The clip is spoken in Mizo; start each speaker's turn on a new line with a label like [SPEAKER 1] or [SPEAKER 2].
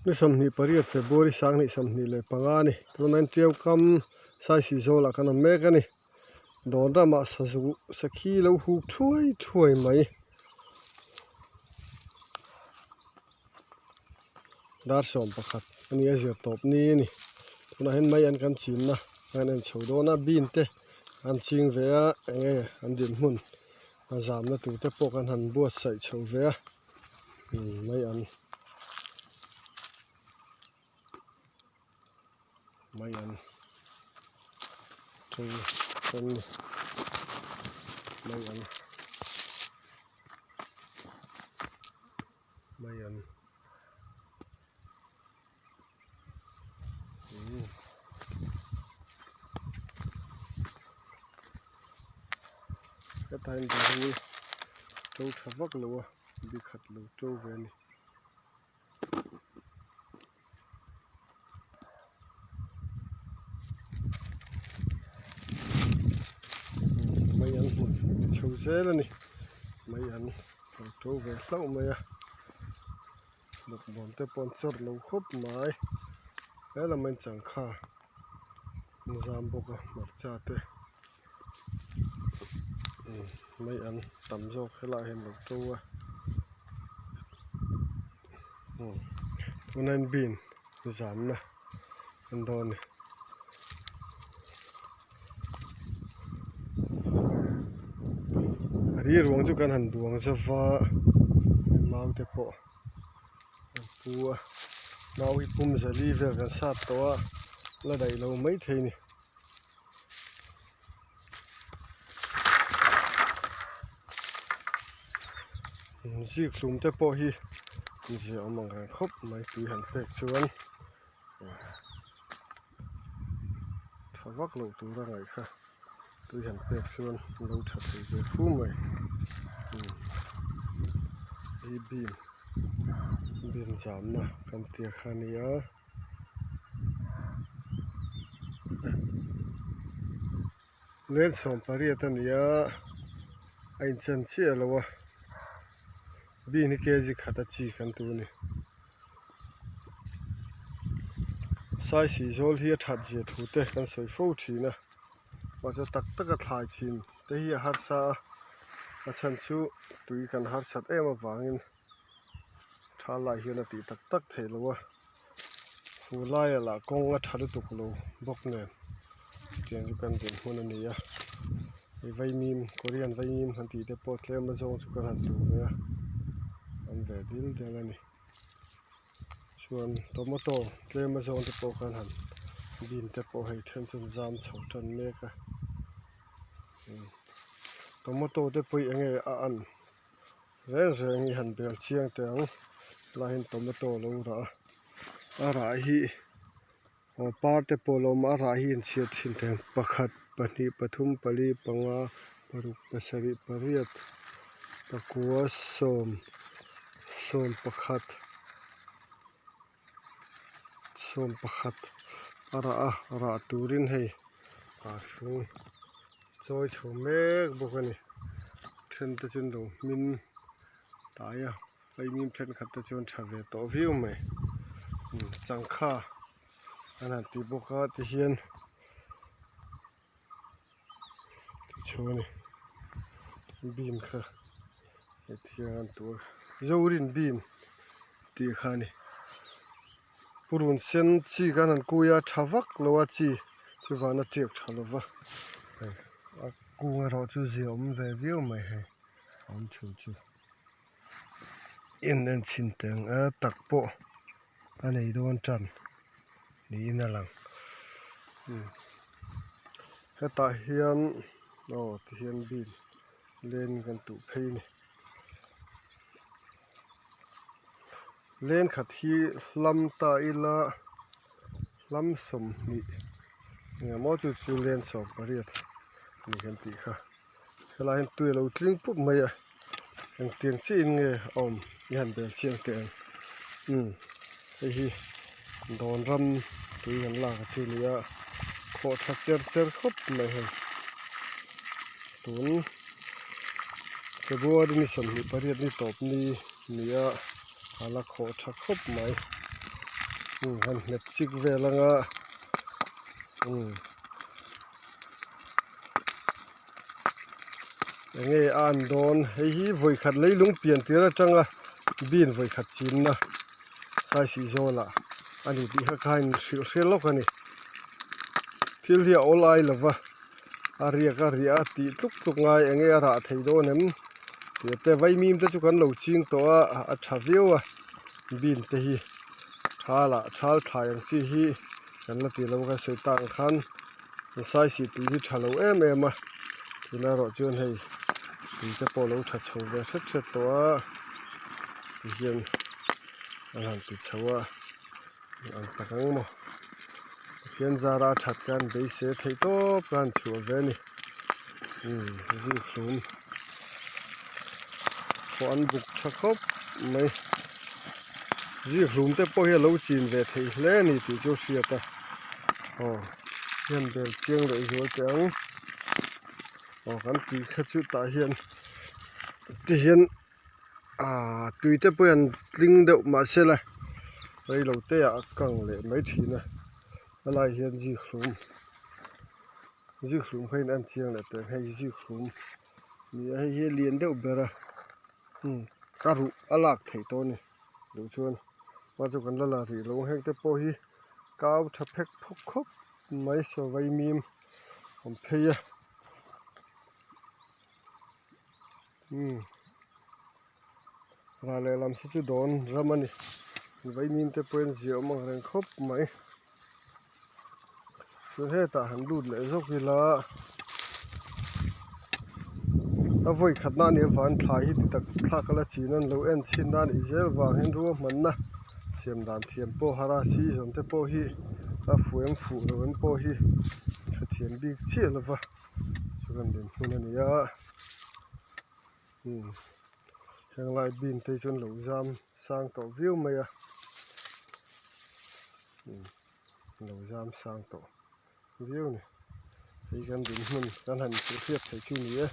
[SPEAKER 1] Ni 28 February 2025 a ni. Tunah hian Tiau kam Saisih zawlah kan awm mek a ni. Dawn ramah sazu sakhi lo huk thuai thuai mai. Dar 11 a ni a zir tawp ni a ni. Tunah hian mai an kan chinna an en chho dawn a bean te an ching ve a eng nge an dinhmun a zamna tur te pawh kan han buatsaih chho ve a mai an mai an chu an ni mai an mai an. Hetah hian berul to tha vak lo a bi khat lo to ve a ni. Mai an hmun chho zel a ni mai an lo to ve hlauh mai a. Bawkbawn te pawh an chawr lo khawp mai he lamah hian changkha an zam bawk a hmarcha te mai an tam zawk helaiah hian lo to a tunah hian bean zamna an dawn a ni. A ri ruang chu kan han duang zauh a mau te pawh an pu a mau hi pum zali vel kan sat tawh a la daih lo maithei a ni. Zikhlum te pawh hi zia awm ang reng khawp mai tui han pek chuan. Tha vak loh tur a ngaih kha tui han pek chuan lo tha thei ve fu mai hei bean bean zamna kan tia kha a nia len 18 a ni a a inchen chiah lo a bean hi kg khat a chi kan tur a ni. Saisih zawl hi a that zia thu te kan sawi fo thin a mahse tak tak a thlai chin te hi a harsa a a chhan chu tui kan harsat em avangin tha lai hian a tih tak tak theih loh a fu laia lah kawng a tha lutuk lo bawk nen tiang chu kan din hmun a ni a hei vaimim korean vaimim han tih te pawh tlem a zawng chu kan han tur ve a an ve dil dal a ni. Chuan tomato tlem a zawng te pawh khan han bean te pawh hei then chu an zam chho tan mek a tomato te pawh hi enge a an reng reng hi han bel chiang teh ang helai hian tomato a lo rah a a rah hi aw par te pawh a lo awm a a rah hi inchhiat thin teh ang pakhat pahnih pathum pali panga paruk pasarih pariat pakua sawm sawm pakhat sawm pakhat a rah a rah turin hei parfung chawi chho mek bawk a ni then te chu an lo hmin tai a vaimim thenkhat te chuan tha ve tawh viau mai changkha an han ti bawk a tihian tichhuah a ni bean kha hetiang an tur zorin bean tih kha a ni purun sen chi khan an kui a tha vak lo a chi chuvang a tiak tha lo va hei a kung erawh chu zia awm ve viau mai hei a awm chhun chu. En en chhin teh ang a tak pawh a nei dawn tan niin a lang hetah hian aw tihian bean len kan tuh phei a ni len khat hi hlam ta ila hlam 20 engemaw chu chu len 18 a ni kan tih kha. Helai hian tui a lo tling pup mai a engtiang chiahin nge a awm i han bel chiang teh ang umm hei hi dawn ram tui kan lak a chu ni a khawh tha cher cher khawp mai hei tun February ni 28 ni tawp ni ni a a la khawh tha khawp mai. Umm han hnep chik vel anga umm enge a an dawn hei hi vawikhat leilung pian tir atanga bean vawikhat chinna saisih zawlah a ni tih kha kha in hrilh hriat lawk a ni thil hi a awl ai lova a riak a riah a tih tluk tluk ngai enge a rah thei dawn em tih te vaimim te chu kan lo ching tawh a a tha viau a bean te hi thal ah thal thlai ang chi hi kan la tih lo kan sawi tak ang khan saisih tui hi tha lo em em a tunah erawh chuan hei tui te pawh a lo tha chho ve hret hret tawh a tihian an han ti chho a ang tak ang maw Pathian zara a that khan beisei theih tawp khan an chhuah ve a ni umm zikhlum pawh an buk tha khawp mai zikhlum te pawh hi a lo chin ve theih hle a ni tih chu a hriat a aw hian bel chiang leh zual teh ang aw kan tui kha chu tah hian tihian. Aaa tui te pawh hian tling deuh mahse la reilo te ah a kang leh mai thin a helai hian zikhlum zikhlum kha in en chiang leh teh ang hei zikhlum ni a hei hi a lian deuh ber a umm a ruh a lak theih tawh a ni duh chuan hma chu kan la la rih lo ang heng te pawh hi kau tha phek phawk khawp mai saw vaimim awm phei a. Umm ral lehlam hi chu dawn ram a ni vaimim te pawhin ziah awm ang reng khawp mai chuan hetah han lut leh zawk ila a vawi khat na anih avangin thlai hi ti tak thlak a la chin a an lo en chhin na anih zel vang hian ruahmanna siam dan thiam pawh har a season te pawh hi a fuh em fuh lo em pawh hi tha thiam bik chiah lova. Chuan dinhmun a ni a umm heng lai bean te hi chuan lo zam sang tawh viau mai a umm lo zam sang tawh viau a ni hei kan dinhmun kan han hriat theih chu a ni e.